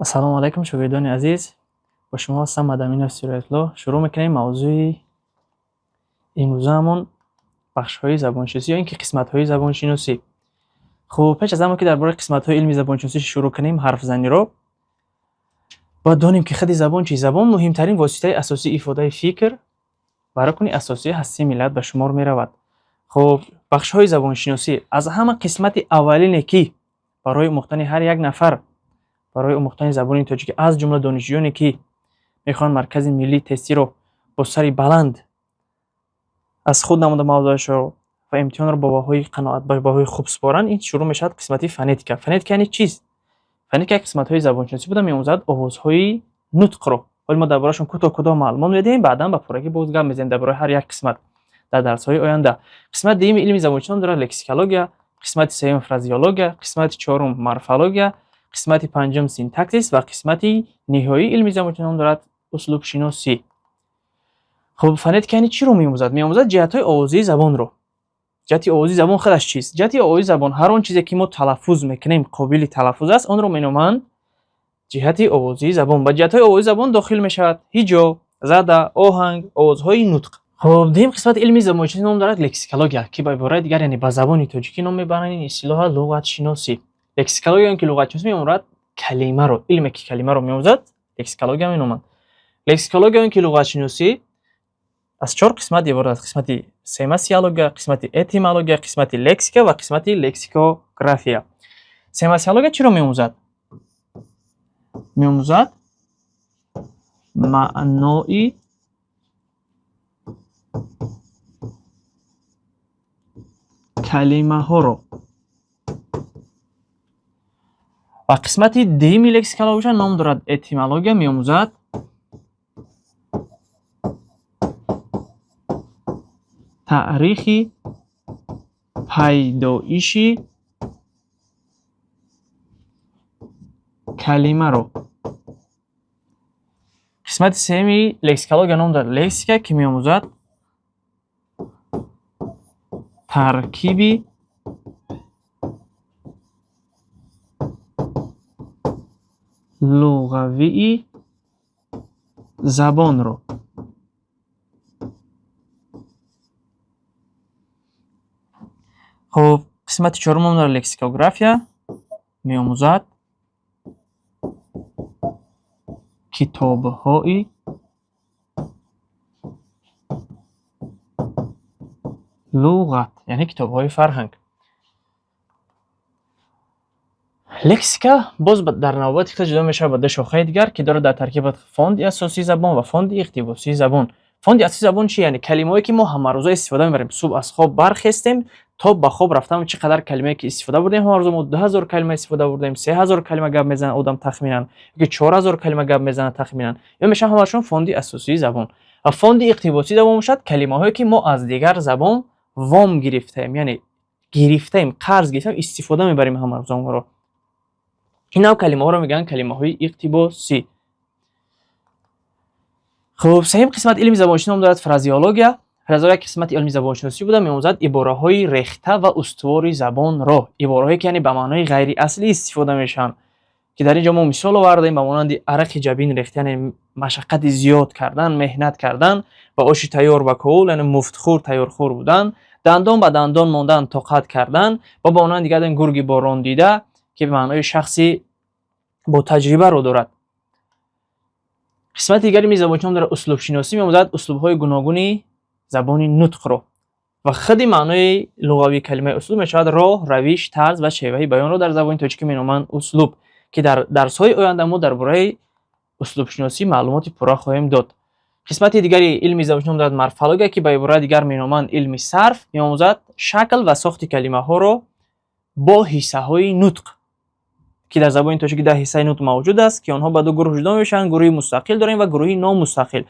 Ассалому алайкум, шогирдони азиз. Бо шумо ҳастам Мадаминов Сироятулло. Шурӯъ мекунем мавзӯи имрӯзаамон: бахшҳои забоншиносӣ ё ин ки қисматҳои забоншиносӣ. Хуб, пеш аз ҳама ки дар бораи қисматҳои илми забоншиносӣ шурӯъ кунем ҳарфзаниро, бояд донем, ки худи забон чист. Забон муҳимтарин воситаи асосии ифодаи фикр ва рукни асосии ҳастии миллат ба шумор меравад. Хуб, бахшҳои забоншиносӣ: аз ҳама қисмати аввалине, ки барои омӯхтани ҳар як нафар, барои омӯхтани забони тоҷикӣ, аз ҷумла донишҷӯёне, ки мехоҳанд Маркази миллии тестиро бо сари баланд аз худ намуда мавзӯашро ва имтиҳонро бо баҳои қаноат, бо баҳои хуб супоранд, ин шурӯъ мешавад қисмати фонетика. Фонетика яъне чист? Фонетика як қисматҳои забоншиносӣ буда, меомӯзад овозҳои нутқро. Ҳоли мо дар борашон кӯтоҳ кӯтоҳ маълумот медиҳем, баъдан ба пуррагӣ боз гап мезанем дар бораи ҳар як қисмат дар дарсҳои оянда. Қисмати дуюми илми забоншиносӣ дорад лексикология, қисмати сеюм фразеология, қисмати чорум морфология, қисмати панҷум синтаксис ва қисмати ниҳоии илми забоншиносӣ дорад услубшиносӣ. Хуб, фонетика яъне чиро меомӯзад? Меомӯзад ҷиҳатҳои овозии забонро. Ҷиҳати овозии забон худаш чист? Ҷиҳати овозии забон ҳар он чизе, ки мо талаффуз мекунем, қобили талаффуз аст, онро меноманд ҷиҳати овозии забон. Ба ҷиҳатҳои овозии забон дохил мешавад ҳиҷо, зада, оҳанг, овозҳои нутқ. Хуб, дуюм қисмати илми забоншиносӣ ном дорад лексикология, ки ба ибораи дигар, яъне ба забони тоҷикӣ ном мебаранд ин истилоҳа луғатшиносӣ. Лексикология ё ки луғатшиносӣ меомӯзад калимаро, илме ки калимаро меомӯзад, лексикология меноманд. Лексикология ё ки луғатшиносӣ аз чор қисмат иборат аст: қисмати семасиология, қисмати этимология, қисмати лексика ва қисмати лексикография. Семасиология чиро меомӯзад? Меомӯзад маънои калимаҳоро. Ва қисмати дуюми лексикология ном дорад этимология, меомӯзад таърихи пайдоиши калимаро. Қисмати сеюми лексикология ном дорад лексика, ки меомӯзад таркиби луғавии забонро. Хуб, қисмати чорум ном дорад лексикография, меомӯзад китобҳои луғат, яъне китобҳои фарҳанг. Лексика боз дар навбати худ ҷудо мешавад ба ду шохаи дигар, ки дорад дар таркибат фонди асосии забон ва фонди иқтибосии забон. Фонди асосии забон чи? Яъне калимаҳое, ки мо ҳамарӯза истифода мебарем. Субҳ аз хоб бархестем то ба хоб рафтан чӣ қадар калимае ки истифода бурдем ҳамарӯза, мо 2000 калима истифода бурдем, 3000 калима гап мезанад одам тахминан, ёки 4000 калима гап мезанад тахминан. Ё мешавад ҳамашон фонди асосии забон. Ва фонди иқтибосии забон бошад калимаҳое, ки мо аз дигар забон вом гирифтаем, яъне гирифтаем, қарз гирифтаем, истифода мебарем ҳамарӯза онҳоро. Ин нав калимаҳоро мегӯянд калимаҳои иқтибосӣ. Хуб, сеюм қисмати илми забоншиносӣ ном дорад фразеология. Фразеология як қисмати илми забоншиносӣ буда, меомӯзад ибораҳои рехта ва устувори забонро, ибораҳое, ки яъне ба маънои ғайриаслӣ истифода мешаванд, ки дар ин ҷо мо мисол овардаем ба монанди арақи ҷабин рехта, яъне машаққати зиёд кардан, меҳнат кардан, ва оши тайёр ба ковул, яъне муфтхӯр, тайёрхӯр будан, дандон ба дандон мондан, тоқат кардан, ва ба монанди дигар гурги борон дида, ки ба маънои шахси бо таҷрибаро дорад. Қисмати дигари илми забоншиносӣ ном дорад услубшиносӣ, меомӯзад услубҳои гуногуни забони нутқро. Ва худи маънои луғавии калимаи услуб мешавад роҳ, равиш, тарз ва шеваи баёнро дар забони тоҷикӣ меноманд услуб, ки дар дарсҳои оянда мо дар бораи услубшиносӣ маълумоти пурра хоҳем дод. Қисмати дигари илми забоншиносӣ ном дорад морфология, ки ба ибораи дигар меноманд илми сарф, меомӯзад шакл ва сохти калимаҳоро бо ҳиссаҳои нутқ, ки дар забони тоҷикӣ 10 ҳиссаи нутқ мавҷуд аст, ки онҳо ба ду гурӯҳ ҷудо мешаванд: гурӯҳи мустақил дорем ва гурӯҳи номустақил.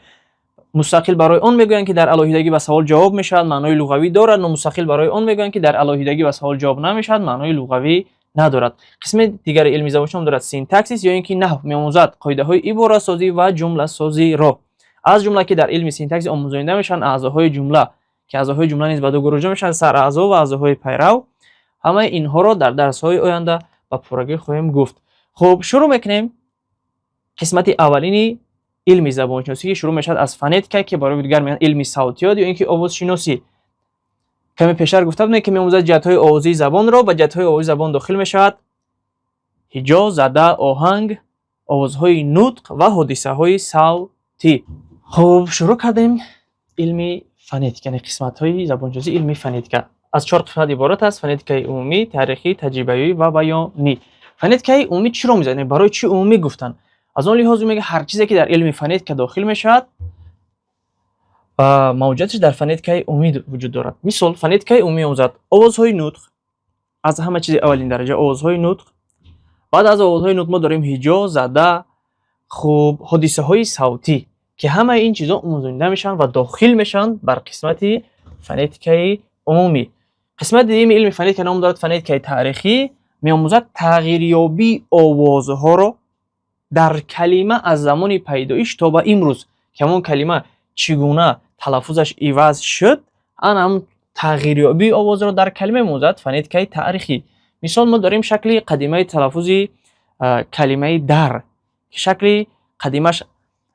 Мустақил барои он мегӯянд, ки дар алоҳидагӣ ба савол ҷавоб мешавад, маънои луғавӣ дорад; номустақил барои он мегӯянд, ки дар алоҳидагӣ ба савол ҷавоб намешавад, маънои луғавӣ надорад. Қисми дигари илми забоншиносӣ ном дорад синтаксис ё ин ки наҳв, меомӯзад қоидаҳои иборасозӣ ва ҷумласозиро. Аз ҷумла ки дар илми синтаксис омӯзонида мешаванд аъзоҳои ҷумла, ки аъзоҳои ҷумла низ ба ду гурӯҳ ҷудо мешаванд: сараъзо ва аъзоҳои пайрав. Ҳамаи инҳоро дар дарсҳои оянда ба пуррагӣ хоҳем гуфт. Хуб, шурӯъ мекунем. Қисмати аввалини илми забоншиносӣ, ки шурӯъ мешавад аз фонетика, ки барои дигар мегӯянд илми савтиёт ё ин ки овозшиносӣ. Каме пештар гуфта будем, ки меомӯзад ҷиҳатҳои овозии забонро. Ба ҷиҳатҳои овозии забон дохил мешавад ҳиҷо, зада, оҳанг, овозҳои нутқ ва ҳодисаҳои савтӣ. Хуб, шурӯъ кардем илми фонетика, яъне қисматҳои забоншиносӣ. Илми фонетика аз чор қисмат иборат аст: фонетикаи умумӣ, таърихӣ, таҷрибавӣ ва баёнӣ. Фонетикаи умумӣ чиро мезанад? Барои чӣ умумӣ гуфтанд? Аз он лиҳоз мегӯяд, ҳар чизе ки дар илми фонетика дохил мешавад, мавҷудияташ дар фонетикаи умумӣ вуҷуд дорад. Мисол, фонетикаи умумӣ омӯзад овозҳои нутқ, аз ҳама чизи аввалин дараҷа овозҳои нутқ. Баъд аз овозҳои нутқ мо дорем ҳиҷо, зада, хуб, ҳодисаҳои савтӣ, ки ҳамаи ин чизҳо омӯзонида мешаванд ва дохил мешаванд бар қисмати фонетикаи умумӣ. Қисмати дуюми илми фонетика ном дорад фонетикаи таърихӣ. Меомӯзад тағйирёбии овозҳоро дар калима аз замони пайдоиш то ба имрӯз, ки ҳамон калима чӣ гуна талаффузаш иваз шуд, ан ҳам тағйирёбии овозро дар калима меомӯзад фонетикаи таърихӣ. Мисол, мо дорем шакли қадимаи талаффузи калимаи дар, ки шакли қадимаш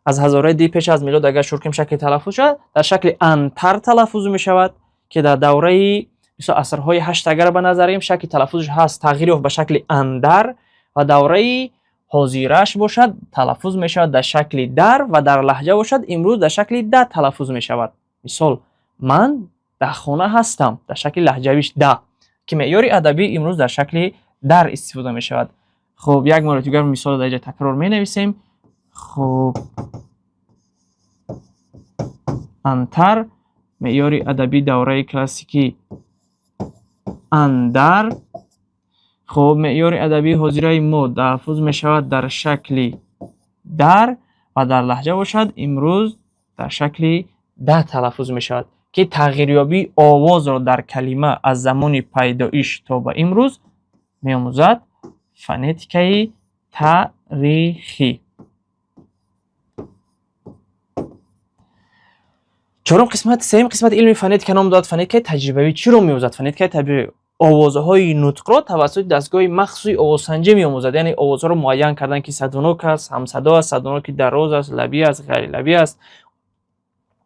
аз ҳазораи ди пеш аз милод агар шурӯъ кунем, шакли талаффуз шавад, дар шакли антар талаффуз мешавад, ки дар давраи, мисол, асрҳои ҳашт агар ба назар гирем, шакли талаффузаш ҳаст, тағйир ёфт ба шакли андар ва давраи ҳозираш бошад, талаффуз мешавад дар шакли дар ва дар лаҳҷа бошад, имрӯз дар шакли да талаффуз мешавад. Мисол, ман дар хона ҳастам, дар шакли лаҳҷавиш да, ки меъёри адабӣ имрӯз дар шакли дар истифода мешавад. Хуб, як маротиба мисолро дар инҷа такрор менависем. Хуб, антар, меъёри адабии давраи классикӣ андар. Хуб, меъёри адабии ҳозираи мо талаффуз мешавад дар шакли дар ва дар лаҳҷа бошад, имрӯз дар шакли да талаффуз мешавад, ки тағйирёбии овозро дар калима аз замони пайдоиш то ба имрӯз меомӯзад фонетикаи таърихӣ. Чорум қисмат, сеюм қисмати илми фонетика ном дорад фонетикаи таҷрибавӣ. Чиро меомӯзад фонетикаи таҷрибавӣ? Овозҳои нутқро тавассути дастгоҳи махсуси овозсанҷӣ меомӯзад, яъне овозҳоро муайян кардан, ки садонок аст, ҳамсадо аст, садоноки дароз аст, лабӣ аст, ғайрилабӣ аст,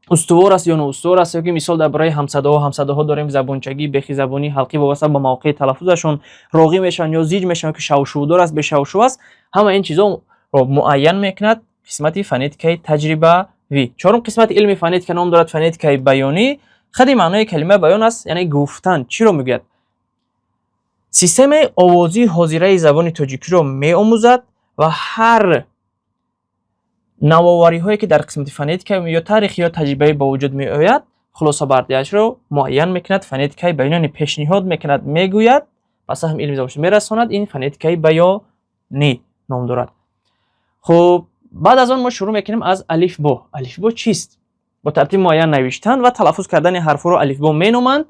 устувор аст ё ноустувор аст, ё ки мисол дар бораи ҳамсадоҳо. Ҳамсадоҳо дорем забончагӣ, бехизабонӣ, ҳалқӣ, вобаста ба мавқеи талаффузашон роғӣ мешаванд ё зиҷ мешаванд, ки шавшувдор аст, бешавшув аст. Ҳама ин чизҳоро муайян мекунад қисмати фонетикаи таҷрибавӣ. Чорум қисмати илми фонетика ном дорад фонетикаи баёнӣ. Худи маънои калимаи баён аст, яъне гуфтан. Чиро мегӯяд? Системаи овозии ҳозираи забони тоҷикиро меомӯзад ва ҳар навовариҳое ки дар қисмати фонетика ё таърихӣ ё таҷрибавӣ ба вуҷуд меояд, хулосабардиашро муайян мекунад фонетикаи баёнӣ, яъне пешниҳод мекунад, мегӯяд, ба саҳми илми забоншиносӣ мерасонад. Ин фонетикаи баёнӣ ном дорад. Хуб, баъд аз он мо шурӯъ мекунем аз алифбо. Алифбо чист? Бо тартиби муайян навиштан ва талаффуз кардани ҳарфҳоро алифбо меноманд.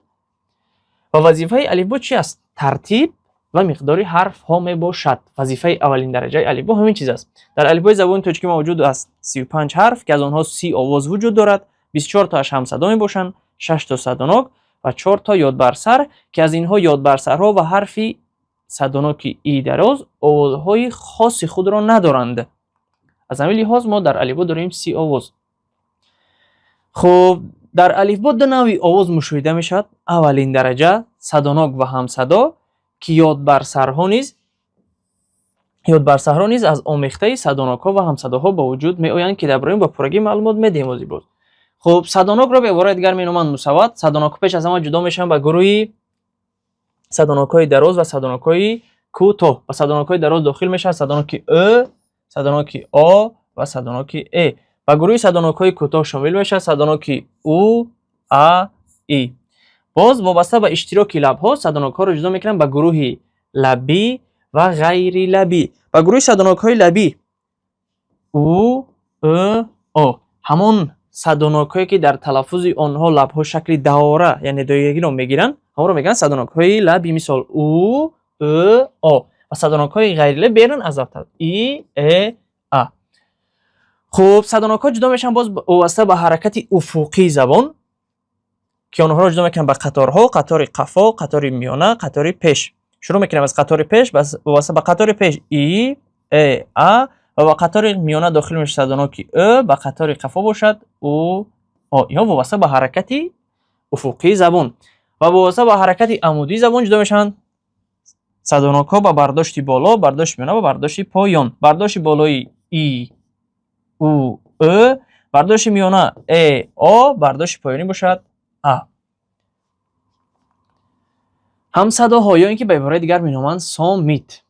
Ва вазифаи алифбо чи аст? Тартиб ва миқдори ҳарфҳо мебошад. Вазифаи аввалин дараҷаи алифбо ҳамин чиз аст. Дар алифбои забони тоҷикӣ мавҷуд аст 35 ҳарф, ки аз онҳо 30 овоз вуҷуд дорад, 24 тоаш ҳамсадо мебошанд, 6 то садонок ва 4 то ёдбарсар, ки аз инҳо ёдбарсарҳо ва ҳарфи садоноки и дароз овозҳои хоси худро надоранд. Аз ҳамин лиҳоз мо дар алифбо дорем 30 овоз. Хуб, дар алифбо ду навъи овоз мушоҳида мешавад: аввалин дараҷа садонок ва ҳамсадо, ки ёдбарсарҳо низ аз омехтаи садонокҳо ва ҳамсадоҳо ба вуҷуд меоянд, ки дар бораи он ба пуррагӣ маълумот медиҳем ҳозир боз. Хуб, садонокро ба ибораи дигар меноманд мусавват. Садонокҳо пеш аз ҳама ҷудо мешаванд ба гурӯҳи садонокҳои дароз ва садонокҳои кӯтоҳ. Ба садонокҳои дароз дохил мешавад садоноки ӯ, садоноки о ва садоноки э. Ба гурӯҳи садонокҳои кӯтоҳ шомил мешавад садоноки у, а, и. Боз вобаста ба иштироки лабҳо садонокҳоро ҷудо мекунанд ба гурӯҳи лабӣ ва ғайрилабӣ. Ба гурӯҳи садонокҳои лабӣ у, ӯ, о, ҳамон садонокҳое ки дар талаффузи онҳо лабҳо шакли давора, яъне доирагиро мегиранд, ҳамонро мегӯянд садонокҳои лабӣ. Мисол, у, ӯ, о. Ва садонокҳои ғайрилабӣ берун аз лаб и, э, а. Хуб, садонокҳо ҷудо мешаванд боз вобаста ба ҳаракати уфуқии забон, ки онҳоро ҷудо мекунанд ба қаторҳо: қатори қафо, қатори миёна, қатори пеш. Шурӯъ мекунем аз қатори пеш. Вобаста ба қатори пеш и, э, а. Ва ба қатори миёна дохил мешавад садоноки ӯ, ба қатори қафо бошад ӯ, о. Инҳо вобаста ба ҳаракати уфуқии забон ва вобаста ба ҳаракати амудии забон ҷудо мешаванд садонокҳо ба бардошти боло, бардошти миёна ва бардошти поён. Бардошти болои и, у, ӯ, бардошти миёна э, о, бардошти поёнӣ бошад а. Ҳамсадоҳо ё ин ки ба ибораи дигар меноманд сомит.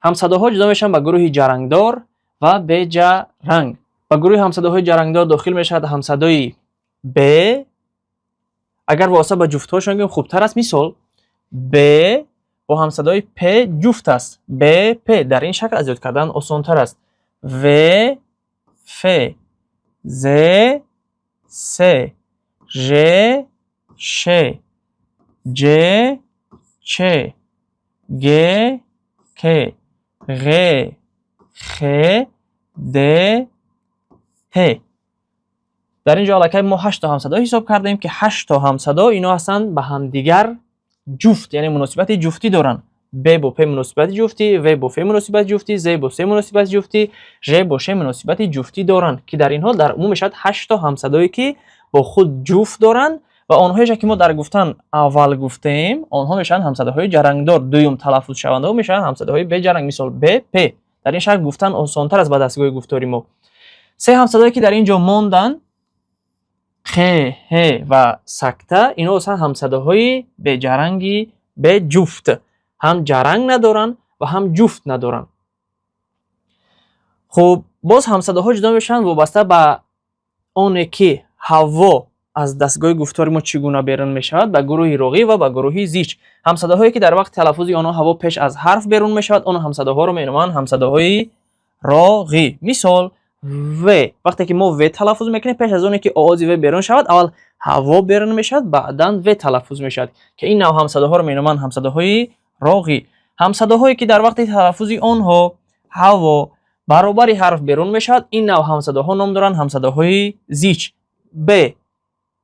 Ҳамсадоҳо ҷудо мешаванд ба гурӯҳи ҷарангдор ва беҷаранг. Ба гурӯҳи ҳамсадоҳои ҷарангдор дохил мешавад ҳамсадои б. Агар вобаста ба ҷуфтҳошон гӯем, хубтар аст. Мисол, б бо ҳамсадои п ҷуфт аст. Б, п дар ин шакл аз ёд кардан осонтар аст. В, ф, з, с, ж, ш, ҷ, ч, г, к, ғ, х, д, т. Дар ин ҷо аллакай мо ҳашт то ҳамсадо ҳисоб кардем, ки ҳашт то ҳамсадо ино ҳастанд ба ҳамдигар ҷуфт, яъне муносибати ҷуфтӣ доранд. Б бо п муносибати ҷуфтӣ, в бо ф муносибати ҷуфтӣ, з бо с муносибати ҷуфтӣ, ж бо ш муносибати ҷуфтӣ доранд, ки дар инҳо дар умум мешавад ҳашт то ҳамсадое, ки бо худ ҷуфт доранд. Ва онҳоеша, ки мо дар гуфтан аввал гуфтем, онҳо мешаванд ҳамсадоҳои ҷарангдор, дуюм талаффузшавандаҳо мешаванд ҳамсадоҳои беҷаранг, мисол б, п. Дар ин шакл гуфтан осонтар аст ба дастгоҳи гуфтори мо. Се ҳамсадое, ки дар ин ҷо монданд, қ, ҳ ва сакта, инҳо ҳастанд ҳамсадоҳои беҷаранги беҷуфт, ҳам ҷаранг надоранд ва ҳам ҷуфт надоранд. Хуб, боз ҳамсадоҳо ҷудо мешаванд вобаста ба оне, ки ҳаво аз дастгоҳи гуфтори мо чӣ гуна берун мешавад, ба гурӯҳи роғӣ ва ба гурӯҳи зич. Ҳамсадоҳое, ки дар вақти талаффузи онҳо ҳаво пеш аз ҳарф берун мешавад, он ҳамсадоҳоро меноманд ҳамсадоҳои роғӣ. Мисол, в. Вақте ки мо в талаффуз мекунем, пеш аз оне ки овози в берун шавад, аввал ҳаво берун мешавад, баъдан в талаффуз мешавад, ки ин нав ҳамсадоҳоро меноманд ҳамсадоҳои роғӣ. Ҳамсадоҳое, ки дар вақти талаффузи онҳо ҳаво баробари ҳарф берун мешавад, ин нав ҳамсадоҳо ном доранд ҳамсадоҳои зич. Б.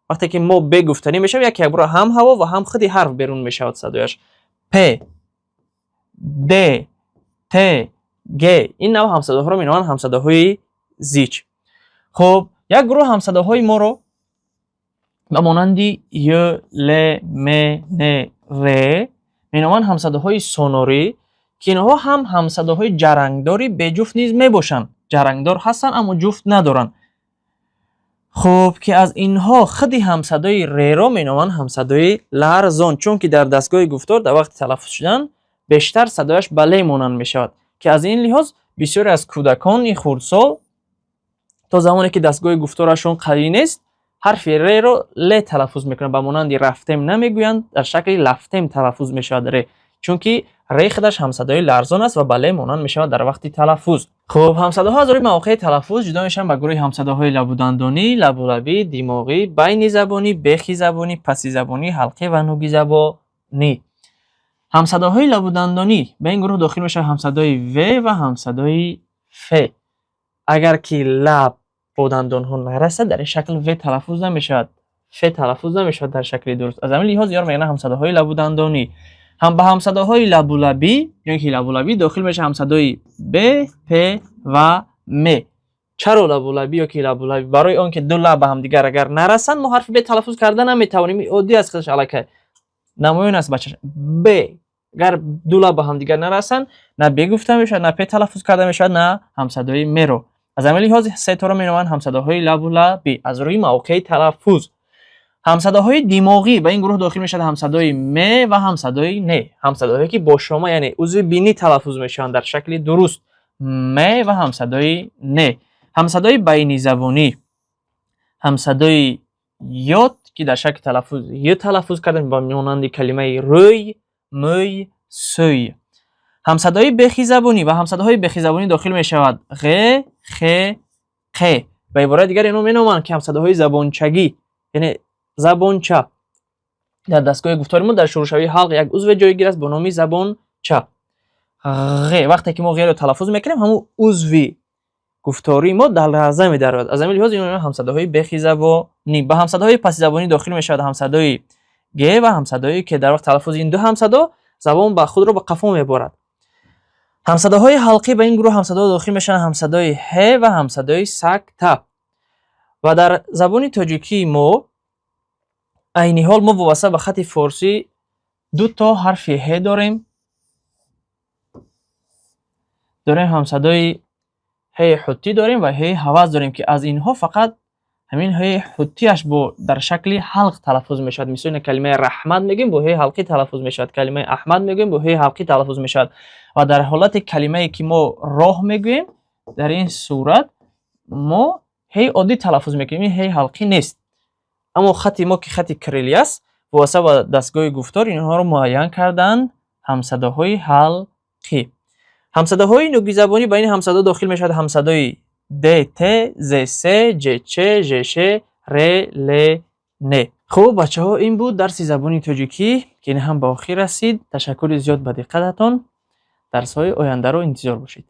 Вақте ки мо б гуфтанӣ мешавем, як якбора ҳам ҳаво ва ҳам худи ҳарф берун мешавад садояш. П, д, т, г. Ин нав ҳамсадоҳоро меноманд ҳамсадоҳои зич. Хуб, як гурӯҳ ҳамсадоҳои моро ба монанди й, л, м, н, р меноманд ҳамсадоҳои сонорӣ, ки инҳо ҳам ҳамсадоҳои ҷарангдори беҷуфт низ мебошанд. Ҷарангдор ҳастанд, аммо ҷуфт надоранд. Хуб, ки аз инҳо худи ҳамсадои реро меноманд ҳамсадои ларзон, чунки дар дастгоҳи гуфтор дар вақти талаффуз шудан бештар садояш ба ле монанд мешавад, ки аз ин лиҳоз бисёре аз кӯдакони хурдсол то замоне ки дастгоҳи гуфторашон қавӣ нест, ҳарфи реро ле талаффуз мекунанд. Ба монанди рафтем намегӯянд, дар шакли лафтем талаффуз мешавад ре, чунки ре худаш ҳамсадои ларзон аст ва ба ле монанд мешавад дар вақти талаффуз. Хуб, ҳамсадоҳо аз рӯи мавқеи талаффуз ҷудо мешаванд ба гурӯҳи ҳамсадоҳои лабудандонӣ, лабулабӣ, димоғӣ, байни забонӣ, бехи забонӣ, паси забонӣ, ҳалқӣ ва нуги забонӣ. Ҳамсадоҳои лабудандонӣ: ба ин гурӯҳ дохил мешавад ҳамсадои в ва ҳамсадои ф. Агар ки лаб бо дандонҳо нарасад, дар ин шакл в талаффуз намешавад, ф талаффуз намешавад дар шакли дуруст. Аз ҳамин лиҳоз ёр мегӯянд ҳамсадоҳои лабудандонӣ. Ҳам ба ҳамсадоҳои лабулабӣ ё ки лабулабӣ дохил мешавад ҳамсадои б, п ва м. Чаро лабулабӣ ё ки лабулабӣ? Барои он ки ду лаб ба ҳамдигар агар нарасанд, мо ҳарфи б талаффуз карда наметавонем. Оддӣ аст, худаш аллакай намоён аст. Бача, б агар ду лаб ба ҳамдигар нарасанд, на б гуфта мешавад, на п талаффуз карда мешавад, на ҳамсадои меро. Аз ҳамин лиҳоз сеторо меноманд ҳамсадоҳои лабулабӣ аз рӯи мавқеи талаффуз. Ҳамсадоҳои димоғӣ: ба ин гурӯҳ дохил мешавад ҳамсадои м ва ҳамсадои н, ҳамсадоҳое, ки бо шома, яъне узви бинӣ талаффуз мешаванд дар шакли дуруст, м ва ҳамсадои н. Ҳамсадои байнизабонӣ: ҳамсадои ёд, ки дар шакли талаффуз й талаффуз кардем, ба монанди калимаи рӯй, мӯй, сӯй. Ҳамсадои бехи забонӣ: ба ҳамсадоҳои бехи забонӣ дохил мешавад ғ, х, қ. Ба ибораи дигар инҳо меноманд, ки ҳамсадоҳои забончагӣ, яъне забонча. Дар дастгоҳи гуфтори мо дар шурӯъшавии ҳалқ як узве ҷойгир аст бо номи забонча, ғ. Вақте ки мо ғ-ро талаффуз мекунем, ҳамун узви гуфтории мо дар ларза медарояд. Аз ҳамин лиҳоз инҳо ҳамсадоҳои бехи забонӣ. Ба ҳамсадоҳои пасизабонӣ дохил мешавад ҳамсадои г ва ҳамсадои к. Дар вақти талаффузи ин ду ҳамсадо забон ба худро ба қафо меборад. Ҳамсадоҳои ҳалқӣ: ба ин гурӯҳ ҳамсадоҳо дохил мешаванд ҳамсадои ҳ ва ҳамсадои сакта. Ва дар забони тоҷикии мо айни ҳол мо вобаста ба хати форсӣ ду то ҳарфи ҳ дорем. Дорем ҳамсадои ҳ ҳутӣ дорем ва ҳ ҳаваз дорем, ки аз инҳо фақат ҳамин ҳ ҳутиаш бо дар шакли ҳалқ талаффуз мешавад. Мисол, калимаи раҳмат мегӯем, бо ҳ ҳалқӣ талаффуз мешавад, калимаи Аҳмад мегӯем, бо ҳ ҳалқӣ талаффуз мешавад. Ва дар ҳолати калимае ки мо роҳ мегӯем, дар ин сурат мо ҳ оддӣ талаффуз мекунем, ин ҳ ҳалқӣ нест. Аммо хати мо, ки хати кириллӣ аст, вобаста ба дастгоҳи гуфтор инҳоро муайян карданд ҳамсадоҳои ҳалқӣ. Ҳамсадоҳои нӯгизабонӣ: ба ин ҳамсадо дохил мешавад ҳамсадои д, т, з, с, ҷ, ч, ж, ш, р, л, н. Хуб, бачаҳо, ин буд дарси забони тоҷикӣ, ки ин ҳам ба охир расид. Ташаккури зиёд ба диққататон. Дарсҳои ояндаро интизор бошед.